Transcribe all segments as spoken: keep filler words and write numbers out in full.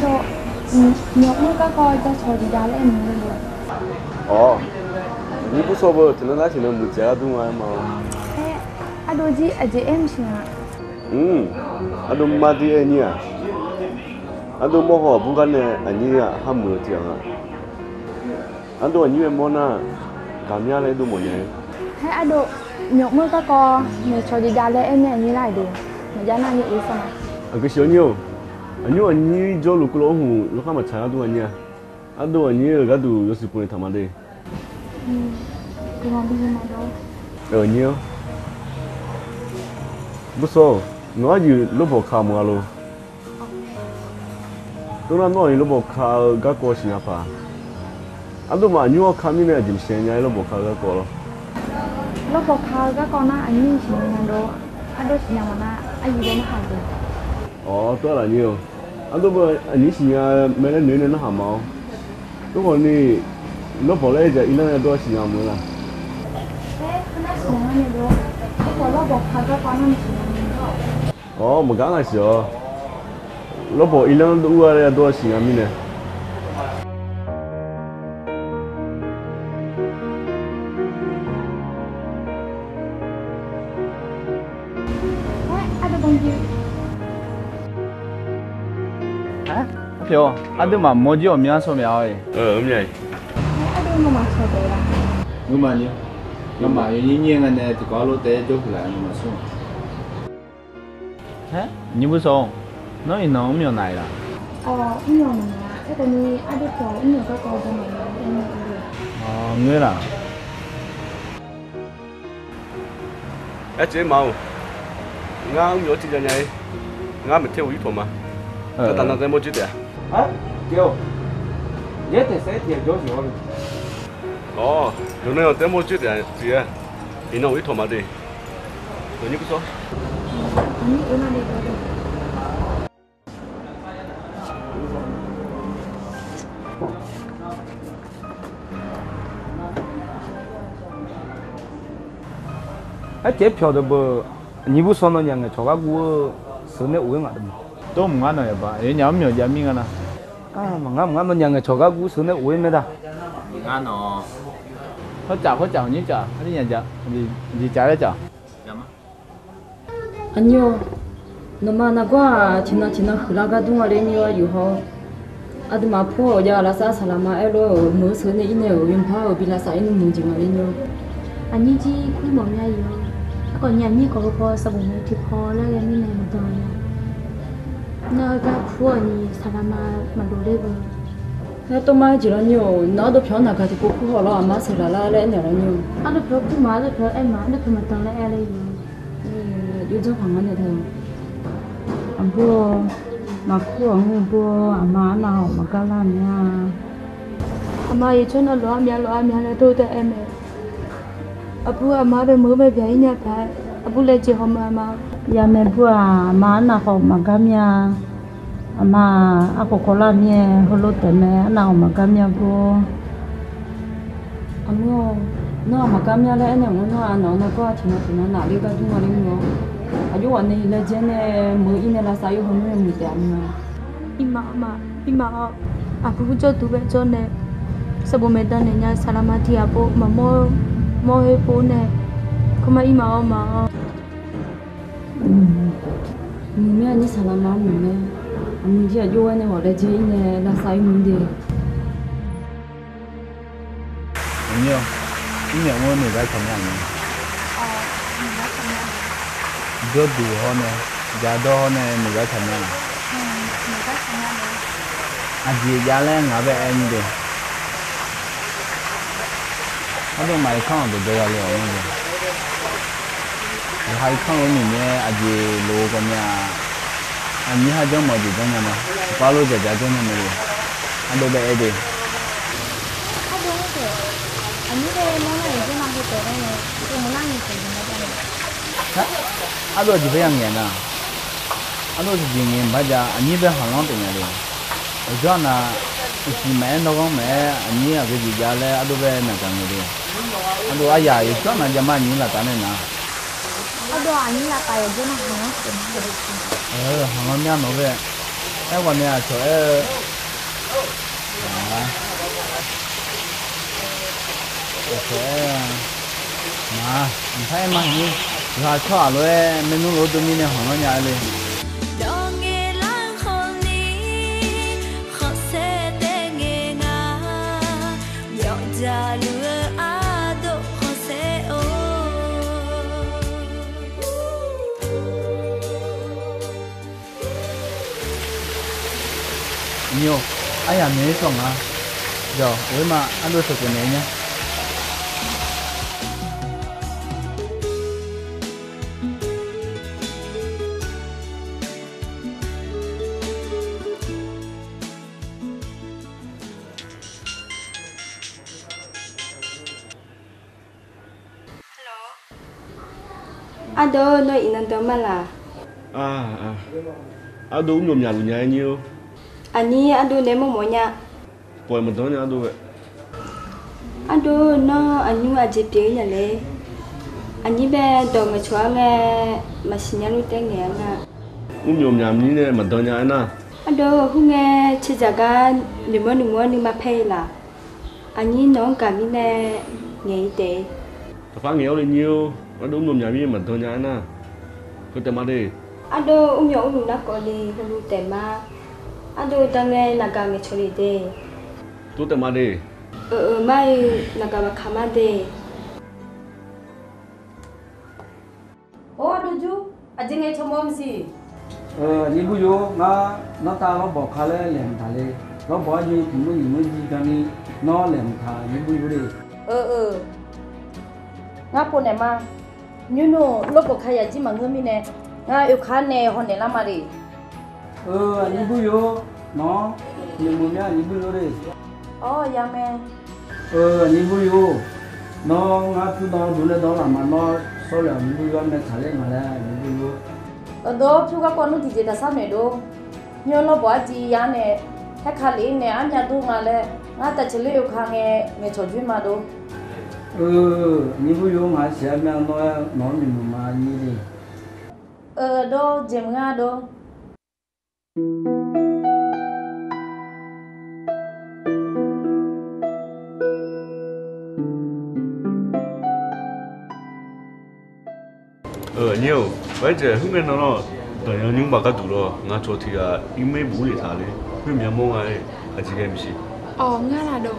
Aqyawf, myawq mr garkawv jacawq jeqjav laer aer-eu mae. Awq, aqnyir Bursaw beu tiqnan nar tiqnan muiq dzaeq-aer dur nga aer ma. Aer, ardov jir aqjeq aer maqsiq nga. Mq, ardov mar dir aer nyir-aq, ardov mawr haw aqbur gar nae aqnyir-aq har muiq-eu tiq ghaq nga. Ardov aqnyir-aer mawr nar, gaqmya laer ardov mawfnya-aer. Aer, ardov, myawq mr garkawv naeq cawq jeqjav laer aer nae aqnyir lar-aq de, maqjav nar aqnyir uq-ir sar ma. Aqgeu siq-awr nyir-or, aqnymr aqnyir jawrluf keuvlof-aer hmq yawkhav maqtsaq gar dur nga nyir-a. Ardov aqnyir-euq gharduq yawshuif pov naeq taq ma de. Aqnyir-anr, Bursaw, nawq-anr aqyuif lawrbawq ka meuq-a lor. Tov nar nawr aqyuif lawrbawq ka-eu garkawv siqnya paq. Ardov maf aqnymr-anr ka mirnae aqjeq maqsiqnya nya-aer lawrbawq ka-eu garkawv lor. Lawrbawq ka-eu garkawv nar aqnyir siqnya nya lor. Ardov siqnya mawf nar aqyuif laer narhaq de. Awq, tov-aer laf nyir-or. Ardov beu aqnyir siqnya mae laer noeq-aer nae narhaq ma-awr. Tov khawf ni, lawrbawq laer dzaq irlanr-aer dawr siqnya meuq-eu la? Aer, nar siqnya-aer nae dawr. Tov khawf lawrbawq ka-eu garkawv nar maqsiqnya-a. Awq, maqgar nar siq-awr. Lawrbawq irlanr ur-a laer dawr siqnya mirnae. Arpyawq, ardov maf mawr jir ghawqmya sawr mya-awr-iq. Ngeur maf, ngamaf yawnyir nyir-aer nga nae tiqkawv arlof taef-aer jawr huiq laf-eu maqsur. Aqnyir Bursaw, nawr iqnan mr myawq naq-iq laf? Awq, mr myawq naq-a. Aerkhawf ni ardov pyawq mr myawq garkawv jamaeq-a. Ngeur laf? Aer caev-ir ma-or. Ngar mr myawq-anr tiqjav nya-ir. Ngar maeqter ghof-ir tawq ma. Taf nav taef mawr coer taef-a. Awq, yawqnan-anr taef mawr coer taef-a tiq-aer. Iqnan ghof-ir tawq ma de. Aqnyir Bursaw. Aer caev pyawq deuq beu, aqnyir Bursaw nan nyaf ngaeqcawq gar guv-eu sheuq nae of-aer ngaq deuq ma. Tov mq ngar nawq yawba yawnyaf mr myawq jav mir nga nar. Maqngar maqngar nan nyaf ngaeqcawq gar guv sheuq nae of-aer mae da. Ngar nawq, hawrcaf hawrcaf aqnyir caf arnyaf ja, jeq caf laer caf. Aqnyir-or, nawqma nargawr-aq tiqnan tiqnan huiqlar gar dur nga le nyir-or, aqyuif haw. Aqduimaf pur-awq jav lavsav saqlaqma aerlof-euq meuq-eu sheuq nae ir nae-euq yawpar-euq bi lavsav ir nmr meuq jeq nga le nyir-or. Aqnyir jir kur mawf mya-iq-awr, aerkhawf ni aqnyir khawf heupaw sanqbof maeq tiqpaw laer ghae mirnae maqdan nya. Nar-eu gar pur-awq ni saqlaqma maqlof ler beu. Aer tov mar jeq lawr nyir-or, nawq ardov pyawq-anr naqgaq tiqpov kur haw lawr, aqma sheuq laf lar laer aernaeq lawr nyir-or. Ardov pyawq kur ma, ardov pyawq aer ma, ardov pyawq maqdan laer aer le-euq. Aqjox janrpaq ngar nae tae-eu. Aqbur-or, maqkur-awq mr bur-or, aqma arnav hawq maqgar lar mya. Aqma yawqjawr nav lof-aer mya lof-aer mya laer dov taef-aer mae. Aqbur aqma deuq meuq-eu mae byaq-ir nya paq-aer, aqbur laejae hawmeuq aqma. Yamae bur-aq, aqma arnav hawq maqgar mya. Aqma, arkhof kawvlar mir-aer heulof taef mae, arnav hawq maqgar mya bur-or. Aqmur-or, nawr-aq maqgar mya laer aernaeq mr nawr-aq nawq-eu nargawr-aq tiqnan tiqnan naqler gar dur nga le mr-awr. Aqjox ghaq nae laejae nae meuq-ir nae lavsav ir haw mr-aer muiq taef-a mr-a. Irma ma, irma-awr, aqbur jawrduq bae jawr nae, sanqbof maeqdan naeq nya saqlaqma tiq ghaq pov maqmawr, mawr her pov nae, kawrmar irma-awr ma-awr. Muiq mae aqnyir saqlaqma muiq mae. Aqmuiq jir aqjox-aer nae hawq laejae ir nae lavsav ir mr de. Aqnyir-or, ir myawq mr-eu noeqgar taqmya aqnyir. Jawrduq hawr nae, jadawr hawr nae noeqgar taqmya. Aqjeq jav laer ngaq-anr bae aer mr de. Ardov maf irkanr-awq dawqdawq ya le-awq mr de. Yawqha irkanr-eu mirnae aqjeq lof-eu khawf mya-a. Aqnyir har janrmawf jeq janrnya ma. Tiqpav lof dzaqdzaq janrnya ma le. Ardov bae aer de. Ardov-anr taef, aqnyir bae mawrnar-iq jawrma heu taef-aer nae, aqdov mawrnar-iq taef jeq ma jav-a. Ardov aqjeq bae ya ngaeq nar, ardov tiqjeq ngaeq maqbar jav, aqnyir bae khanqlanr taef nya le. Aqjawr nav, uqshiq maqaer nawr ghanr maqaer aqnyir aqgeu jeq jav laer ardov bae naqgaq ngaeq le. Ardov aryaq yawqjawr nav javma aqnyir laftav nae nar. Ardov aqnyir laftav yawqjawr nav khanqlanr taef nya. Khanqlanr mya nawq bae. Aer ghawqnaeq aqcawq aer-eu, aqcawq aer-eu, maq, mqpar aer ma ni, yawqha tsawrhaq lof-aer maernmr lof-aer dov mirnae hawq lanr nya le. Dawq ngaeq lar khawf ni, khanqsaer taef ngaeq nga, yawqjaq luf-eu ardov khanqsaer-or. Nyi-or, aryamq naeq-aer sawr nga. Yawq, oe ma, ardov sheuqkhof naeq-aer nya. Ardov, nawr iqnan dan ma laq? Ardov, mrmyawf myaq luf nya-aer nyir-or. Aqnyir ardov nae mawrmawf nya. Pawf-aer maqdan nya ardov-aer. Ardov, nawr aqnymr aqjeq pyeuf-ir nya le. Aqnyir bae dawq ngaeqcawq-ar ngae, maqsiq nya luf taef ngaeq-ar nga. Mrmyawf myaq nyir nae maqdan nya aernar. Ardov, khoerngae, ciqdzaq gar noeqmawr noeqmawr nuima paer-ir laf. Aqnyir nawq-anr gaq mirnae ngaeq-ir taef. Taqpar ngaeq-awr le nyir-or. Ardov, mrmyawf myaq mir maqdan nya aernar. Heu taef ma de. Ardov, mrmyawf urluf narkawv le, heulof taef ma. Ardov, dangae naqgaq ngaeqcawq le de. Tov taef ma de. Euq, euq, mar-ir, naqgaq maqkaq mar de. Or, ardov jur, aqjeq ngaeqcawq mawf maqsiq. Aqnyir Buryo, ngar nawr tav lawrbawq ka laer laeqhmq taq le. Lawrbawq arjir tiq mur nyiq mur jir garni, nawr laeqhmq taq, Aqnyir Buryo le. Euq, euq, ngar pov naeq ma. Nymrnmr lawrbawq ka yaq jir maqngeur mirnae, ngar oeka nae hawnaeq lar ma le. Euq, Aqnyir Buryo, nawr noeqmuiq mya Aqnyir Buryo le. Awr, ya mae. Euq, Aqnyir Buryo, nawr ngar pyur dawr dov laer dawr laf ma, nawr sawr le Aqnyir Buryo-anr mae tsaqler nga laer Aqnyir Buryo. Euq, dawr pyur garkawv nmr tiqjeq taqsar noeq dov. Nymr lawrbawq arjir yar nae, haer ka lef-ir nae armyav dur nga laer, ngar taf ceuq ler oeka ngae ngaeqcawq joer ma dov. Euq, Aqnyir Buryo, ngaq siq-aer mya nawr-aer nawq-anr noeqmuiq ma nyir le. Euq, dawr jeq maqnga dov. Aqnyir-or, aer dzaeq khoerngae nan lawr, dawq yanr nymr baf gharduq lawr, ngaq cawq tiq ghaq irmaer buf-ir le taq le, khoermyav mawr nga-aer, aqjeq ghae maqsiq. Awq, ngar laf dov.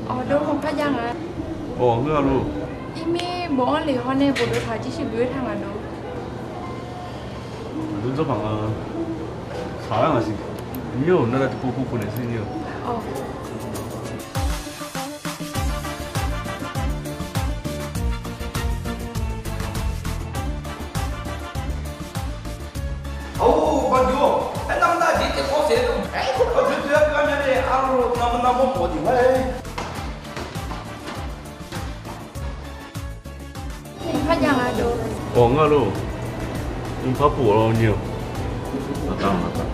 Awq, dov, maqpar jav nga. Awq, ngeur-a lor. Irmaer bof-anr lef haw nae bof dov taq jir shuir bof-aer taq ngaq dov. Aqdui dzawrpaq nga. Saqlar ngaq siq. Nyir-or, narnav tiqpov pov pov naeq sir nyir-or. Awq. Or, Banjov, aernar nar jeq taef kawv saef-eu, aer, khoerkawv joe joe-aer gar mya nae arlawr nar nar mawrmawf jeq ma-aer. Mqpar jav nga dov. Awq, ngar lor. Mqpar pov-awr nyir-or. Maqtav maqtav.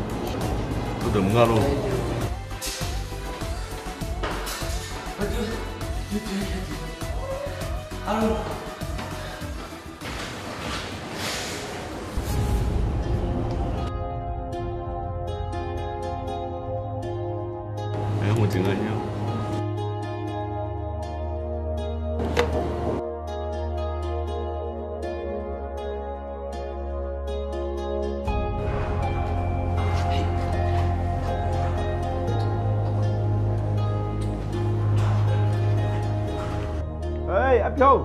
Tov deuq mq ngar lor. Arpyar-or.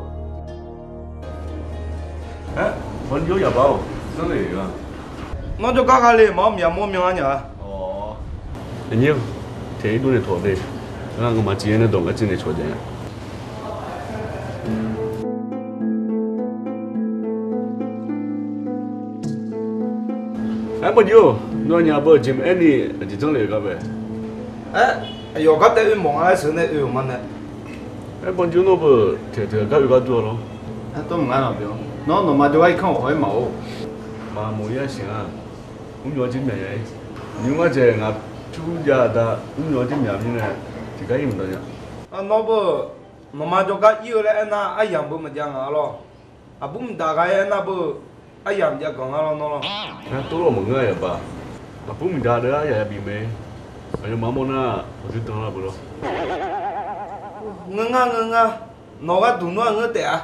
Aer, Banjov yaqbar-or, zanr le-a. Nawr jawrgar gha le, maqmr myaq mawr myan-ar nya-a. Awq, aqnyir-or, taeq-ir dov naeq tawq de. Ngar nga'maf civ-aer nae dawq ngar civ naeq cawq jaeq-a. Aer, Banjov-or, nawnyaf beu jeq maqaer ni aqjeq janrle-eu gar bae. Aer, aqyawf gar taef oe mawf nga-aer sheuq nae oe-euq ma nae. Aer, Banjov nawr beu taeq taeq gar oe gar dur-a lawr. Aer, tawr maqngar nar pyeuf-awr, nawr nawqma jawrgar irkanr-awq haw-aer maqor. Maqmawf-ir-a siq-a. Mrmyawq-anr jir myaq nya-ir. Nymr ngar dzaeq ngaq pyur jav-a da, mrmyawq-anr jir myaq mirnae tiqgar ir maqdan nya. Nawr beu nawqma jawrgar ir-eu laer aernar aryamq beu maqjav ngaq-a lawr. Aqbur miqdaq ghaq-aer nar beu, aryamq jav ganq ngar lawr nawr lawr. Aer, tov lawq maqngeur-a yaqbaq. Aqbur miqdaq deuq aryaq yabi mae. Aqyawfmaf mawr nar, aqdui dan lar beu lawr. Ngeur ngar, ngeur ngar. Nawq gharduq nawr-aq ngeur taef-a.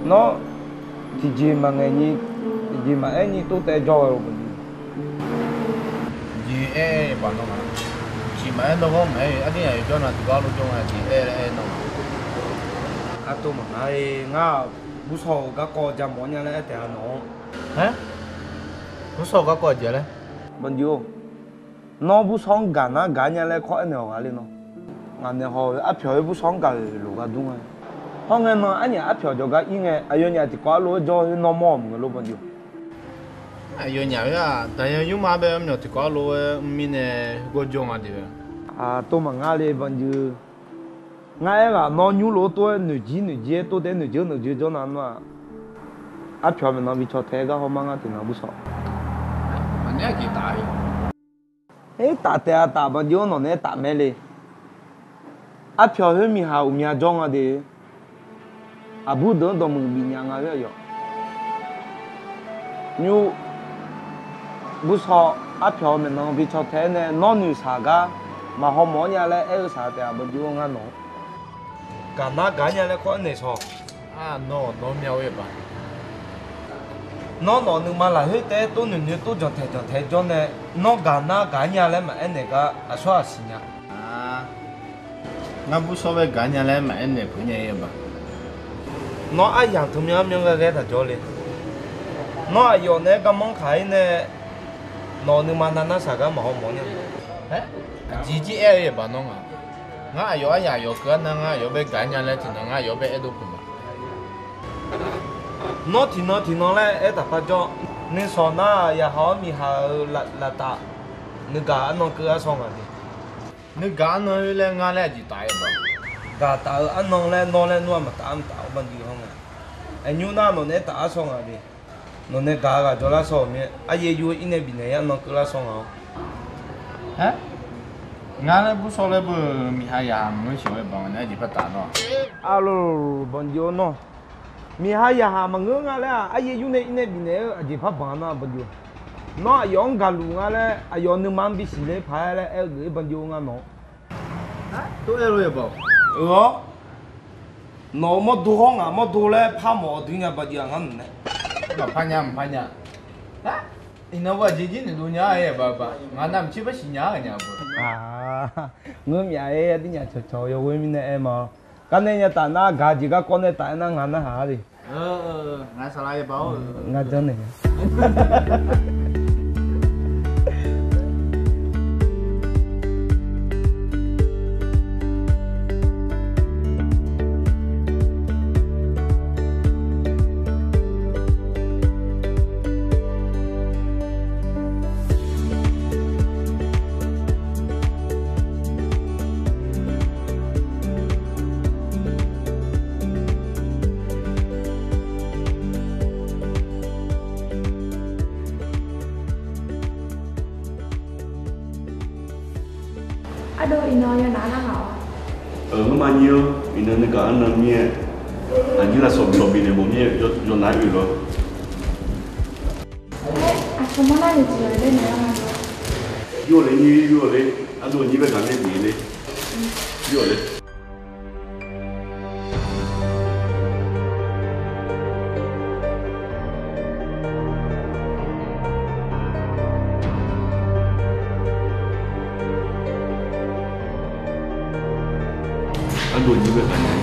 Nawr tiqjeq maqngaeq ni, tiqjeq maqaer ni tov taev jawr ghae-eu baqdi. Jeq aer-aer baq nawr ma. Jeq maqaer nawr ghanr maqaer, ardir aqyawf jawr nar tiqgar lof jawr nga jeq aer-aer nawr ma. Aqtov maqnga-e, ngar-aq bursaw-euq garkawv ja mawf-awr nya laer aer taef-a nawq-anr. Aer, bursaw-euq garkawv jeq laer? Banjov-or, nawr bursaw-anr gaq nar gaq nya laer kawr aernaeq-awq ghaq le nawr. Ngaq naeq haw-eu arpyawq-aer bursaw-anr gaq-euq lof ghardur nga. Hawr ngae nan arnyaf arpyawq jawrgar ir ngae, aqyawfnyaf tiqkawv arlof-aer jawr-eu nawr mawr-awq maqngeur lor Banjov. Aqyawfnyaf-aer-aq, daqyan yurma bae-eu myawq tiqkawv arlof-aer mirnae gawr jawr nga de. Aqtov maqnga le Banjov. Ngar aer ghaq nawr nymr lof-aer tov-aer noeqjir noeqjir-aer tov taef-aer noeqjir noeqjir jawr nar nawr-aq, arpyawq maeqnan bi caw tae-aer gar hawr mar ngar tiqnan bursaw. Aer, taf taef-a taf Banjov-anr nawq naeq-aer taf mae le. Arpyawq khoer miqhaq uqmya jawr nga de. Aqbur deuq-anr dawqmuiq bifnya nga khoer aqyawf. Nymr, bursaw, arpyawq maeqnan bi caw tae-aer nae nawr noeqshaq gar maqhaw mawf-awr nya laer aer-eu shaq taef-a Banjov-or ngar nawq-anr. Gaq nar gaq nya laer kawr aernaeq shawq. Nawr nawq myav-eu baq. Nawr nawq nuima lafkhoer taef-aer tov noeq noeq tov janqtaeq janqtaeq jawr nae, nawr gaq nar gaq nya laer maqaer naeq gar aqsawr aqsiq nya. Ngar bursaw bae gaq nya laer maqaer naeq peuq nya-ir-eu baq. Nawr aryamq teu myanr myanr ghae ghae taq jawr le. Nawr aqyawf naeq-aer garmanr kaq-ir nae, nawq nuima navnar shaq gar maqhaw mawf-awr nya. Aqjeq jir aer-eu baq nawr ngaq. Ngar aqyawf aryamq aqyawf keuv-ar nar ngar aqyawf bae gaq nya laer tiqnan ngar aqyawf bae aerdov peuq ma. Nawr tiqnan tiqnan laer aer taqpar jawr. Nuisawq nar yaqhaq-awr miqhaq-euq laf taf, nuigaq arnan keuv-ar shaw ngaq de. Nuigaq arnan-eu laer ngar laer aqjeq taf-aer baq. Gaq taf-eu arnan laer nawr laer nmr-aq maqtaf-ar maqtaf-awr Banjov-anr nga. Aqnymr nar nawq naeq-aer taf-ar shaw ngaq de. Nawq nae gaq-eu ghaq jawrlar shaw-euq mir-aer, aryaer yur-eu irnae bifnaeq-ir arnan keuvlar shaw ngaq-awr. Ngar laer bursaw laer beu, miqha yaqhaq maqngeur sheuq-aer baq nga nae aqjeq par taf nawr-aq. Arlor, Banjov nawr, miqha yaqhaq maqngeur nga laer-aq, aryaer yur nae irnae bifnaeq-eu aqjeq par banq nar Banjov. Nawr aqyawf-anr gaqluf nga laer aqyawf nuima-anr bisiq ler paq-aer laer aer-eu geuf-ir Banjov nga nawq. Tov aer-eu yawbaq. Awr, nawq-euq mawrdo hawr ngaq mawrdo laer par mawf-eu dui nya Banjov-aq ngar nawq nae. Maqpar nya maqpar nya. Iqnan aqjeq jir noeqdov nya-aer baq baq ngaq navmaqtser par siq nya-a nya beu. Ngeur myaf-aer ardirnyaf cawqcawq yawghoer mirnae aer ma-awr. Gar nae nya taf nar gaq jeq garkawv nae taf-aer nar ngaq narhaq-ar le. Ngaq saqlaq yawbaq-awr ngar janrnaeq nya. Ardov iqnan yawnaf nar ngaq-awr. Ngamaf nyir-awr iqnan nuigaq arnan mir-aer, aqnyir lafsawq bifsawq bifnaeq mawf mir-aer yawnaf-aer oe lawr. Aqcawq mawrlar-eu jeq-aq laer naeq-aer ma. Yur-awq le nyir, yur-awq le. Ardov nyir bae gaq nae bif le. Yur-awq le. Ardov nyir bae gaq nae.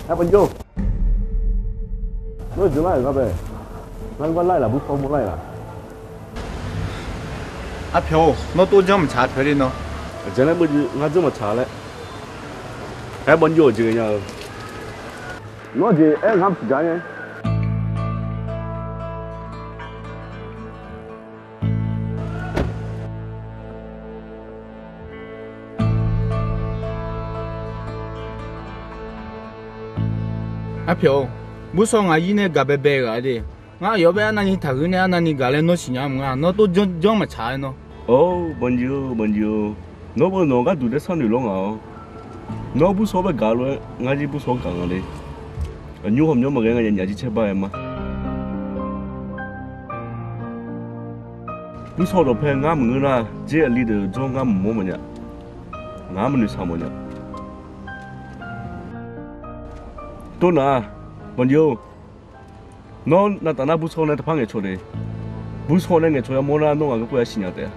Aqbanjov, nawr-eu jeq lar-euq gar bae, ngar lar-ir laf bur paw mawr lar-ir laf. Arpyawq-or, nawr tov janr maqtsaq arpyawq le nawr. Aqjeq laer beujeq ngar janr maqtsaq laer. Aer, Banjov-or, jeq ghaenya-eu. Nawr jeq aer ngar maqsiq gar ngae. Arpyawq-or, Bursaw ngaq yir nae gaq baebae ghaq de. Ngar aqyawf bae arnavni taqhuiq nae arnavni gaq laer nawr siqnya mq nga. Nawr tov janr janr maqtsaq-aer nawr. Or, Banjov-or, Banjov-or, nawr beu nawq gharduq daer sharnoeq lawr ngaq-awr. Nawr Bursaw bae gaq lof-aer ngar jir Bursaw gaq nga le. Aqnymr hawmyanr maqghae nga nyaf nyaf jir caer bar-aer ma. Bursaw dawqpae ngar maqngeur nar, dzer aqli deuq jawr ngar maqmawr mawfnya. Ngar maqnoeq shaq mawfnya. Tov naq-a, Banjov-or. Nawr navtaf nar Bursaw nae taqpar ngaeqcawq de. Bursaw nae ngaeqcawq yamawr nar nawr ngaq garkawv yasiq nya taef-a.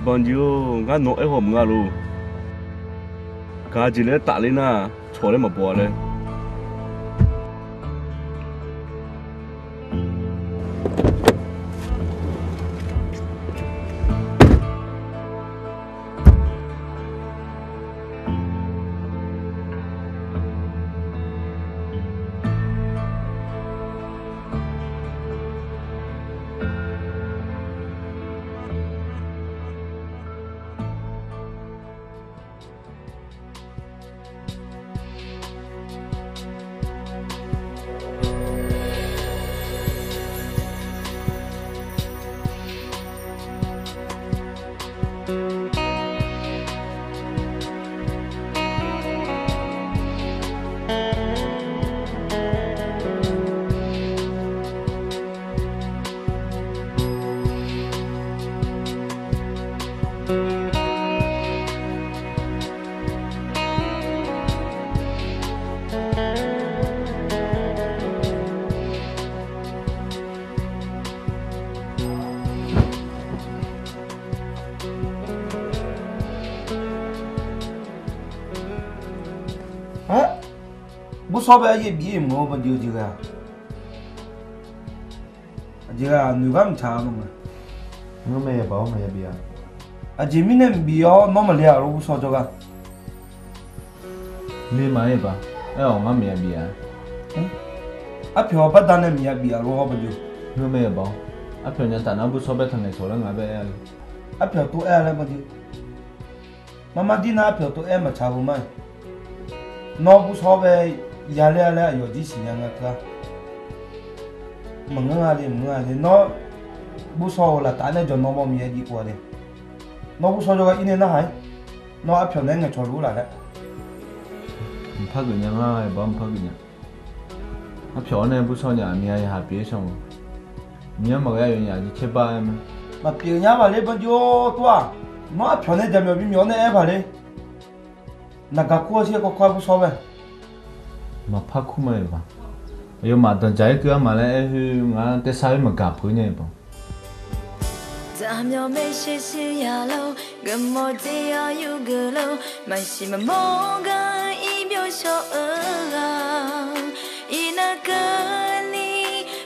Banjov-or, ngar nawq aer haw mq nga lor. Gaq jeq laer tafler nar, cawq laer maqbaw-a laer. Aer, Bursaw bae aryaer bif-ir mq-eu Banjov jeq ghae-a. Aqjeq ghae-aq noeq gar maqtsaq-a nawr mae. Ngar mae yabaf-awr maqya bif-a. Aqjeq mirnae maqbif-awr nawr maqle-a lor Bursaw jawrgar. Le ma-aer ba. Aer-awq ngar maqya bif-a. Arpyawq baqda nae maqya bif-a lor hawr Banjov. Ngar mae yabaf-awr. Arpyawq nya taf nar Bursaw bae tanqnaeq cawq laer ngaq bae aer-a le. Arpyawq tov aer-a laer Banjov. Marmar dir nar arpyawq tov aer maqtsaq-eu ma-iq. Nawr Bursaw bae yaler-a laer aqyawf jir siqnya nga teu-a. Maqngeur nga le, maqngeur nga le. Nawr Bursaw-euq laftav nae jawq nawmawr miqyaer jir kov-a le. Nawr Bursaw jawrgar ir nae narhaq-ir. Nawr arpyawq naeq-aer ngaeqcawq luf-ur laf laer. Mqpar geuf nya nga, aer ba mqpar geuf nya. Arpyawq-anr nae Bursaw nya aqmya yahaq pyeuf-ir shawr-eu. Myanr maqghae aqyawfnyaf jir caer bar-aer mae. Maqpyeuf nya baqler Banjov-or tov-aq. Nawr arpyawq nae jaqmyawf bimyawf-awr nae aer baqler. Naqgaq kur-awr shir kawrkawr-aer Bursaw mae. Maqpar kur ma-iq ba. Aqyawfmaf danqdzaq-ir keuv-ar ma laer aer khoer ngar tersar-ir maqgaq peuq nya-iq ba. Jaqmyawf maeqshi shir ya lor, geufmawf dzer-awr yur geuf lor, maqsiq maqmawr gar-eu ir byov shawr-eu ghaq, iqnan keuvni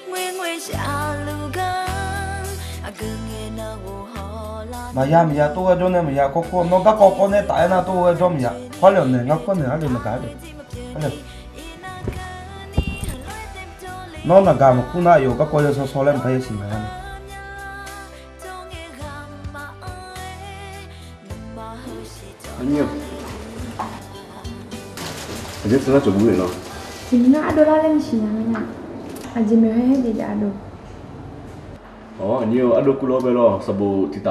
ngoerngoer shaqluf gar, aqgeu ngae navghof hawlar. Maqya maqya tov ghae jawr nae maqya kawrkawr nawr garkawv kawv nae taf-aer nar tov ghae jawr maqya. Khoerlef naeq ngar kawr naeq arlef naqgaq arlef. Nawr naqgaq maqkur nar aqyawf garkawv yawshawr shawr laer maqpar yasiq maqya mae. Aqnyir-aq, aqjeq teunar cawq bur-ir lawr. Tiqnan ardov lar laer maqsiq nya nga nya. Aqjeq maeqhaer haer jeq jav ardov. Awq, aqnyir-aq, ardov kur lawr bae lawr sanqbof tiqtaf.